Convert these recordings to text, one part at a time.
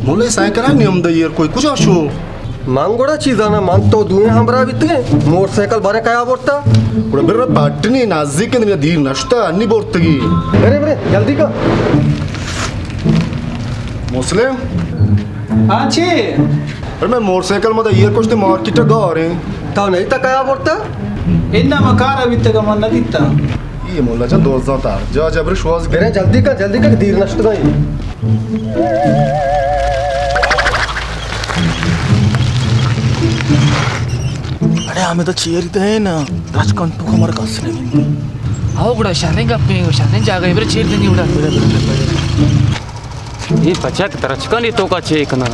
ملا، سائیکل ءَ نیم دئی ایر کوئی کجا شو؟ من گڑا چی زاناں، من تو دوئیں ہمراہ بیتگیں، موٹر سائیکل باریں کیا برتا؟ گڑا بر پٹنی نزدیک انت، دیر نشتا، انی برتگی۔ برے، برے، جلدی کن۔ مسلم؟ ہاں، چی؟ ارے، میں موٹر سائیکل ما دئی ایر کشتے مارکیٹ گاریں۔ تو نہیں تا کیا برتا؟ انا ما کار بیتگا من نہ دیتا۔ اے ملا جان، دوزاں تا جا جبر شواز۔ برے جلدی کن، جلدی کن، دیر نشتگا۔ اڑے حامد چیر دے نا، رچ کن تو کمر کس نہیں۔ آؤ گڑا شریں گپے، شریں جاگہ برے چیر دے گڑا۔ اے بچک درچکانی توکا چے کناں؟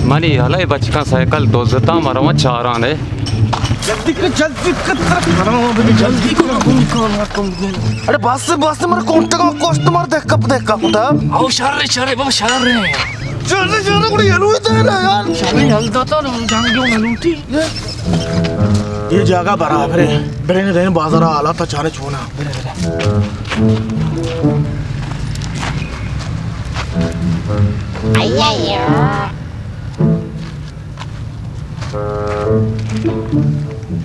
منی ہلے بچکاں سائیکل دزتاں، مرواں چاران ءَ۔ جلدی کن، جلدی کن، ترا کناں بلے، جلدی کن۔ اڑے بس، بس، مر کونٹگا کشت، مر دکا دکا کتا۔ او شر، شر، بابا شر۔ شر، شر، گڑا یلو تے نا یار۔ شر، یل داتا، جنگ جو ملوٹی۔ یہ جاگہ برابر ہے۔ برے نے بازار حالات چارے چونا۔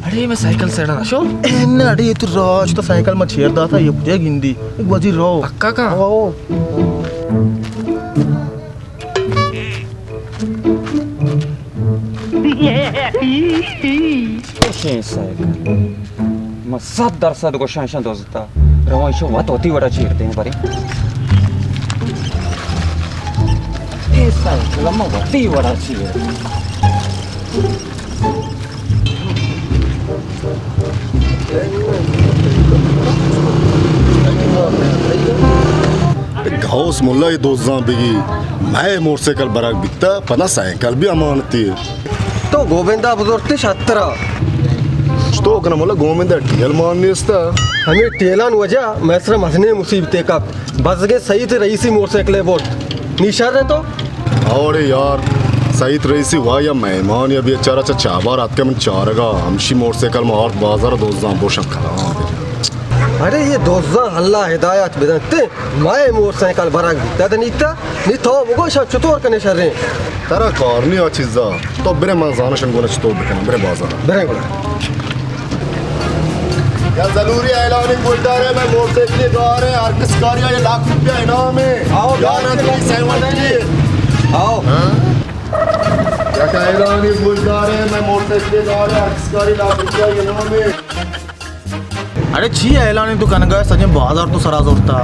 اڑے میں سائیکل سیڑا نہ شو۔ اے نہ، اڑے تو راج تو سائیکل ما چیر داتا، یہ کجا گندی؟ ایک بجی رو۔ پکا کا؟ او۔ چوشیں سائیکل۔ ما صد درصد گوشاں ایشاں دزتا۔ رواں ایشاں وت وتی وڑا چیر دیں برے۔ اے سائیکل ما وتی وڑا چیر دیں۔ غوث ملا، اے دزاں بگی، مئے موٹر سائیکل برگ بیتا، پدا سائیکل بھی امانتی۔ تو گوبندا بزرتی شترا۔ چطور کنم ملا، گوبندا ٹیل مان نیستا۔ ہمیں ٹیلان وجہ مئے سرا مزنیں مصیبتے کپت۔ بزگیں سعید رئیسی موٹر سائیکلے برت۔ نی شر ہے تو؟ اوڑے یار، سعید رئیسی وا یا مہمان یا بیچارہ چہ چابار آتکہ من چارگا، ہمشی موٹر سائیکل ما آرت بازار، دزاں بوشن کلام۔ اڑے یہ دزاں اللہ ہدایت بدنتے، مئے موٹر سائیکل برگ بیتا دنیتا، نی تو بگو شان چطور کنے شریں؟ ترا کار نی آ چیزا، تو برے من زانشن گونا چطور بکنم، برے بازار۔ برے گونا۔ یا ضروری اعلانی گوشدارے، میں موٹرسائیکل گارے، ہر کس کاری یہ لاکھ روپیہ انعام ہے۔ آؤ، یا لاکھ نہ روپیہ۔ سیون کی۔ آؤ۔ ہاں؟ یا کہ اعلانی گوشدارے، میں موٹرسائیکل گارے، ہر کس کاری لاکھ روپیہ انعام ہے۔ اڑے چی اعلانی تو کنگا، سجیں بازار تو سرا زورتا۔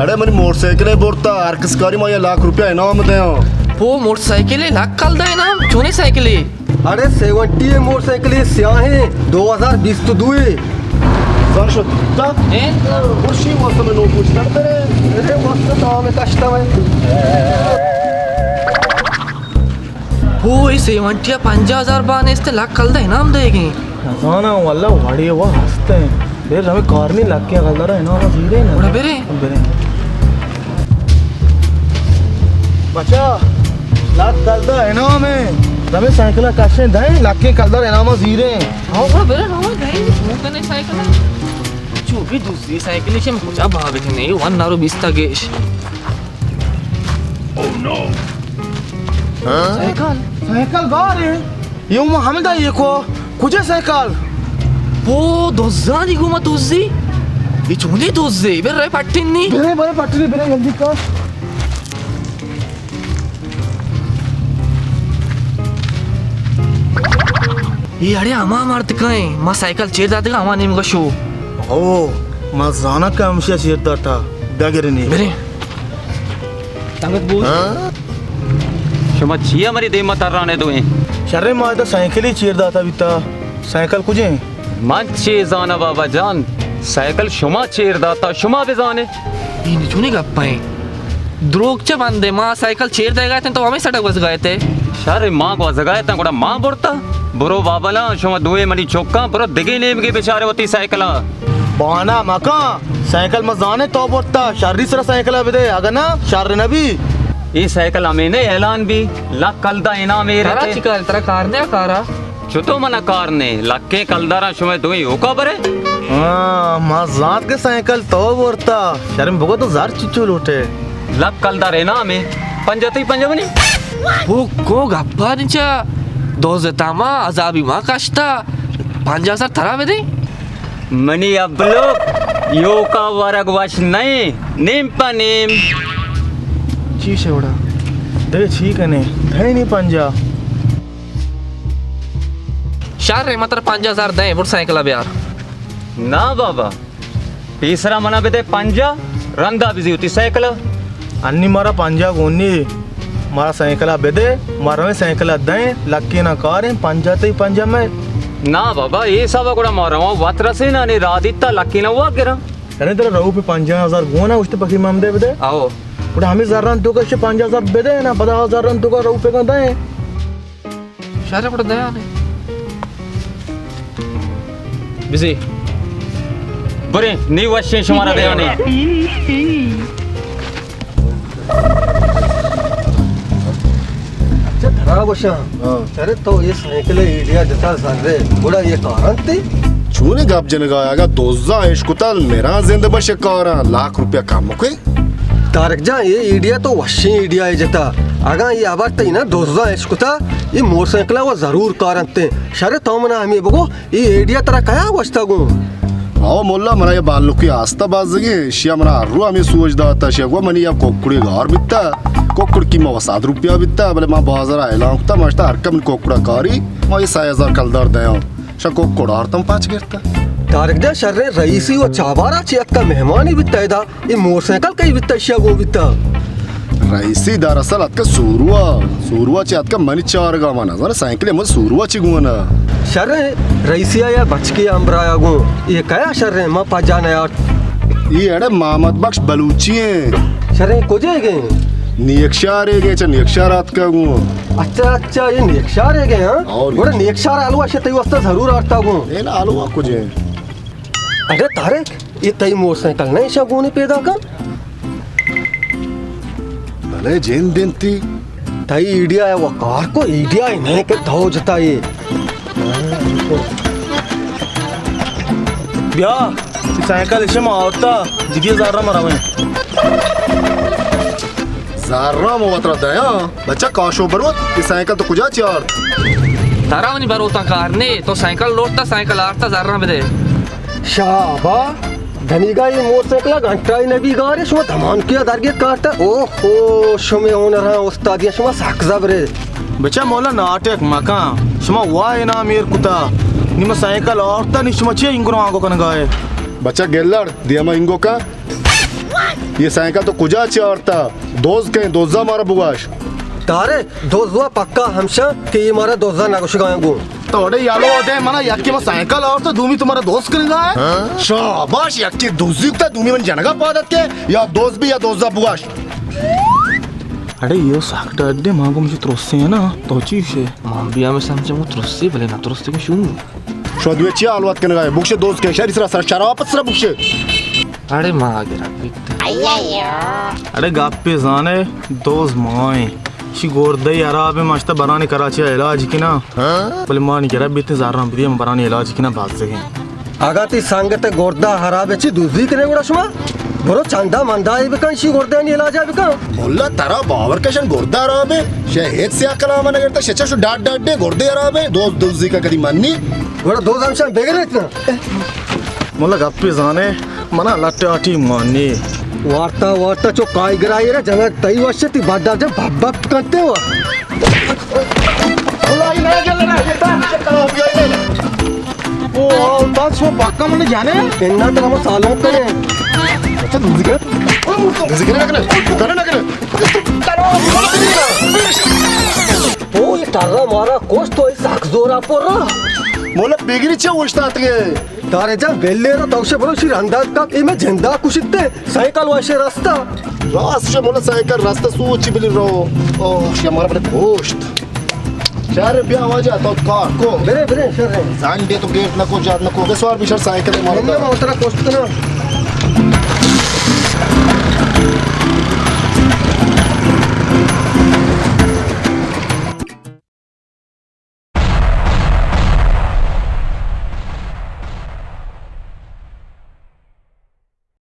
اڑے منی موٹرسائیکل برتا، ہر کس کاری ما یہ لاکھ روپیہ انعام دیاں۔ پو موٹرسائیکل لاکھ کلدار انعام، چونی سائیکل؟ اڑے سیونٹی اے موٹر سائیکل، سیاہیں، دو ہزار بیست و دو اے۔ زر شد تا؟ اے؟ خوشی واسطہ میں نو پوچھ کرتے رہے۔ میرے واسطہ تو ہمیں کشتا ہے۔ ہو، اے سیونٹی پنجاہ ہزار بان است، لاکھ کلدار انعام دے گئے۔ نزاناں واللہ، وڑے وا ہستیں۔ بیر ہمیں کار نہیں، لکیں کلدار انعام زیرے نا۔ بڑا بیرے۔ بیرے۔ بچا، لاکھ کلدار انعام ہے۔ ہمیں سائیکل کشیں دیں، لکیں کلدار انعام زیرے۔ ہاں، بڑا بیرے، ہاں، دیں، وہ کنے سائیکل۔ چو بھی دوسری سائیکل، چم کجا بھا بکنے، ون نارو بیستا گیش۔ سائیکل؟ سائیکل بارے؟ یو ما ہمدا یہ کو، کجا سائیکل؟ پو دزانی گو ما دزی؟ یہ چونی دزی؟ بر رہے پٹنی؟ بر رہے، بر رہے پٹنی، بر رہے جلدی کر۔ یہ اڑے ہما مرد کہیں، ما سائیکل چیر داتگا ہما نیمگا شو۔ او، ما زانا کہ ہمشیا چیر داتا، بیا گرنی۔ برے۔ تنگت بوت۔ شما چیا منی دیما ترانے دوئیں؟ شریں، ما ادا سائیکلی چیر داتا بیتا۔ سائیکل کجیں؟ من چے زانا بابا جان، سائیکل شما چیر داتا، شما بزانے۔ این چونی گپا ہیں؟ دروگ چہ بندے، ما سائیکل چیر دے گئے تو ہمیں سڑک گوز گئے تے۔ شر ما گوز گئے تا، گڑا ما برتا۔ برو بابا نا، شما دوئے منی چکاں، برو دگے نیمگے بچارے وتی سائیکلا۔ بانا مکاں، سائیکل ما زانے تو برتا، شری سرا سائیکل بدے، اگہ نا شر نبی۔ اے سائیکل ہمیں نے اعلان بی، لک کلدا انعام اے ترا رہتے۔ چی کار، ترا کار دیا کارا؟ چتو منا کار نے، لکیں کلداراں شمے دوئیں اوکا برے۔ ہاں، ما زانت کہ سائیکل تو برتا، شرم بگو تو زر چچو لوٹے۔ لک کلدار انعام ایں، پنجاہ تئی پنجاہ منی۔ او کو گپانی چا؟ دوزتا ما، عذابی ما کشتا، پنجاہ ہزار ترا بدے؟ منی ابلک، یوکا ورگ وش نئیں، نیم پہ نیم۔ چی شے وڑا؟ دگہ چی کنے؟ دئے نی پنجاہ۔ شر ایں، ما ترا پنجاہ ہزار دئیں، برو سائیکل بیار۔ نا بابا، پیسرا منا بدے پنجاہ، رندا بزی وتی سائیکل۔ انی مارا پنجاہ گون نی، مارا سائیکل بدے، ما رویں سائیکل دئیں، لکینا کاریں، پنجاہ تئی پنجاہ مئے۔ نا بابا، اے حساب گڑا ما رواں وت رسینا، نی را دیتا لکینا وا گراں۔ یعنی ترا روپے پنجاہ ہزار گون ایں، اشتے پکی مم دے بدے۔ آؤ۔ گڑا ہمیں زران تو کش پنجاہ ہزار بدے نا، پدا زران تو کا روپے کا دئیں۔ شر، گڑا دیانے۔ بزی۔ بریں، نی وشیں شمارا دیانے۔ اچھا، ترا گوشاں۔ ہاں۔ چرے تو اے سائیکل ایڈیا جتا زرے، گڑا اے کارنت؟ چونے گپ جنگا، اگا دوزا اش کتل میران زند بش کاراں، لاکھ روپیہ کم کوئی۔ طارق جان، اے ایڈیا تو وشیں ایڈیا ئے جتا۔ اگاں اے ہبر تئی نہ دزاں اش کتا، اے موٹر سائیکل ءَ وَ ضرور کار انت۔ شر، تو منا ہمے بگو، اے ایڈیا ترا کیا گوشتا گوں؟ او مولا، منا اے بالکی آستا بزگیں، اشیا منا ہر رو ہمے سوج داتا، اشیا گو منی یک ککڑے گار بیتا، ککڑ قیمت وَ صد روپیہ بیتا، بلے ما بازار اعلان کتا، ما اشتا ہر کم ککڑا کاری، ما اے سئے ہزار کلدار دیاں۔ شا ککڑ آرتم پچ گرتا۔ طارق جان، شریں رئیسی وَ چابارا چہ اتکا مہمانی بیتا ادا۔ اے موٹر سائیکل کئی بیتا، اشیا گون بیتا؟ رئیسی دراصل اتکا سوروا، سوروا چہ اتکا منی چارگا، ما نزاناں سائیکل من سوروا چی گون۔ شریں رئیسیا یا بچکے ہمراہا گون، اے کیا شریں ما پجا نیارت۔ اے اڑے محمد بخش بلوچی ایں۔ شریں کجے گئے؟ نیکشارے گئے، چہ نیکشار اتکا گون۔ اچھا، اچھا، اے نیکشارے گئے، ہاں؟ اور گڑا نیکشار حلوا شے تئی واسطہ ضرور آرتا گون۔ اے نا حلوا کجے؟ اڑے طارق، اے تئی موٹر سائیکل نہ ایشاں گونے پیدا کن؟ بلے جند انتی۔ تئی ایڈیا ءَ وَ کار کو، ایڈیا ئے نہ کہ تو جتا اے۔ بیا، اے سائیکل ایشی ما آورتا، دگہ زرا ما رویں۔ زرا ما وترا دیاں۔ بچہ کاشو بروت، اے سائیکل تو کجا چی آرت؟ ترا منی بروتاں کار نے، تو سائیکل لوٹتا، سائیکل آرتا، زراں بدے۔ شابا، دنیگا اے موٹر سائیکل گھنٹائی نبی گارے، شما دمان کیا درگیت کارتا؟ اوہو، شمے ہنراں استادیاں شما سک زبرے۔ بچہ مولا ناٹک مکاں، شما وا انعام ایر کتا، نی ما سائیکل آرتا، نی شما چے انگرو آنگو کنگائے؟ بچہ گلڑ، دیما انگو کا؟ اے سائیکل تو کجا چی آرتا؟ دوز کئے، دوزا مارا بگاش۔ طارق، دوز وَ پکا ہمشاں کہ اے مارا دوزا نگوشگایاں گوں۔ تو اڑے یلو دے منا، یکے ما سائیکل آرتا، دومی تو مارا دوز کنگا ئے؟ شاباش، یکے دوزی کتا، دومی من جنگا پاد اتکے، یا دوز بی یا دوزا بگاش۔ اڑے اے سک ڈڈے، ما گوں مجھے ترسے نا، تو چی شے؟ ما بیا میں سمجھے مو ترسے، بلے نہ ترسے کہ شون۔ شما دوئے چیا حال وت کنگا ئے؟ بگشے دوز کئے، شری سرا، سر شراب سرا بگشے۔ اڑے ما گرا بیت۔ اڑے گپے زانے، دوز مائیں۔ شی گردے حراب ایں، ما اشتا برانی کراچی علاج کنا۔ بلے مانی گرا بیت، زراں بدی، ما برانی علاج کنا بازگیں۔ اگاں تئی سنگت گردہ حراب ایں، چی دوزی کنے گڑا شما؟ برو چندہ مندہ ئے بکن، شی گردانی علاجا بکن۔ مولا ترا باور کشن گردہ حراب ایں، شے ہیچ سیا کلام نہ گرتا، شے چا شو ڈاڈ ڈاڈ دے گردے حراب ایں، دوز دوزی کا کدی منی۔ گڑا دوز ہمشان بگریت نا۔ مولا گپے زانے، منا لٹاٹی مانی۔ وارتا وارتا چو کائی گرائی را جنگ تئی وشتی بڈا جب بھب بھب کنتے ہوا۔ او، او، بس شما پکا من جانے؟ انا تو ہم سالوں کنے۔ اچھا، دوزی کرے؟ دوزی کرے نہ کرے؟ کرے نہ کرے؟ او، اے ٹرا مارا کشت، تو اے سک زورا پر را۔ مولا بگری چے اوشتاتگے؟ دارے جان، بلے را توشے برو شی رندا کا، اے میں جندا کشتے، سائیکل واشے رستا۔ راست شے مولا، سائیکل رستا، سوچی بلی رو۔ او، شے مارا بلے کشت۔ شر بیا واجہ، تو کار کو۔ برے، برے، شر۔ زنڈے تو گیٹ نکو، جات نکو، بے سوار بی شر سائیکل مارا۔ نہ، ما ترا کشت نا۔